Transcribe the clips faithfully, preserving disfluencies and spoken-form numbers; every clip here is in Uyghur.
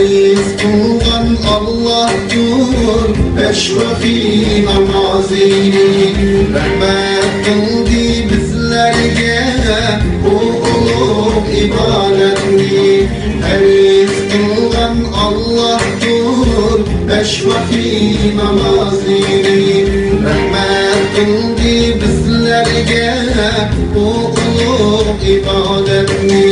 قىلغان ئاللاھتۇر بەش ۋاقتى نامازىنى، رەھمەت قىلدى بىزلەرگە بۇ ئۇلۇغ ئىبادەتنى. پەرز قىلغان ئاللاھتۇر بەش ۋاقتى نامازىنى، رەھمەت قىلدى بىزلەرگە بۇ ئۇلۇغ ئىبادەتنى.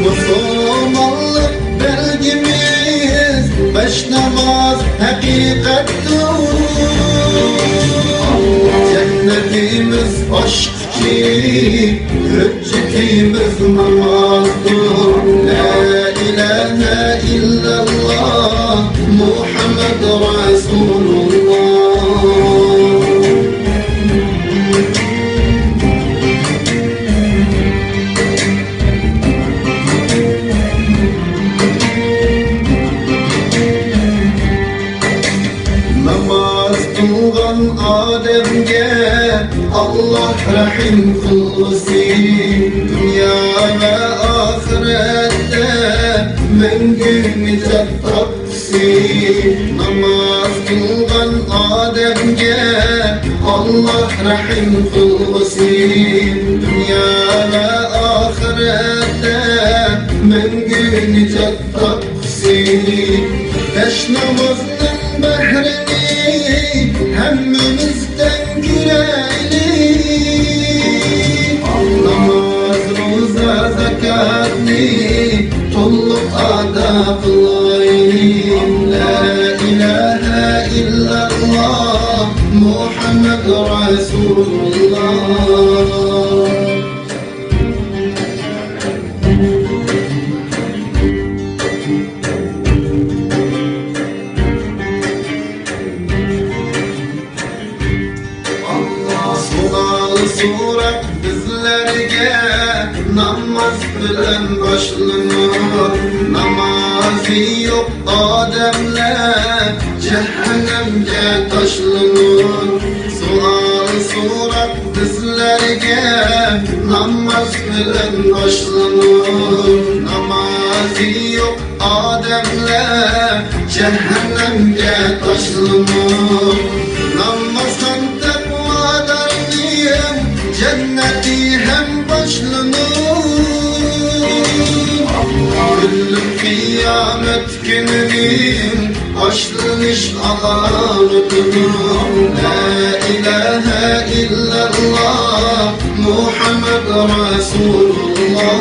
مۇسۇلمانلىق بەلگىمىز بەش ناماز ھەقىقەتتۇر. جەننىتىمىز ئاچقۇچى، ھۆججىتىمىز نامازدۇر. لا ئىلاھە ئىللاللا، مۇھەممەد رەسۇلۇللا. ناماز قىلغان ئادەمگە ئاللاھ رەھىم قىلغۇسى، دۇنيا ۋە ئاخىرەتتە مەڭگۈ نىجات تاپقۇسى. ناماز قىلغان ئادەمگە ئاللاھ رەھىم قىلغۇسى، دۇنيا ۋە ئاخىرەتتە مەڭگۈ نىجات تاپقۇسى. بەش نامازنىڭ بەھرىنى ھەممىمىز تەڭ كۆرەيلى. ناماز، روزا، زاكاتنى تولۇق ئادا قىلايلى. لا ئىلاھە ئىللاللا، مۇھەممەد رەسۇلۇللا. سوئال سوراق بىزلەرگە، ناماز بىلەن باشلىنىدۇ. نامازى يوق ئادەملەر جەھەننەمگە تاشلىنىدۇ. سوئال سوراق بىزلەرگە، ناماز بىلەن باشلىنىدۇ. نامازى يوق ئادەملەر جەھەننەمگە تاشلىنىدۇ. نامازخان تەقۋادارنىڭ جەننىتى ھەم باشلىنىدۇ. كۈنلۈك قىيامەت كۈنىنىڭ باشلىنىش ئالامىتىدۇر. لا ئىلاھە ئىللاللا، مۇھەممەد رەسۇلۇللا.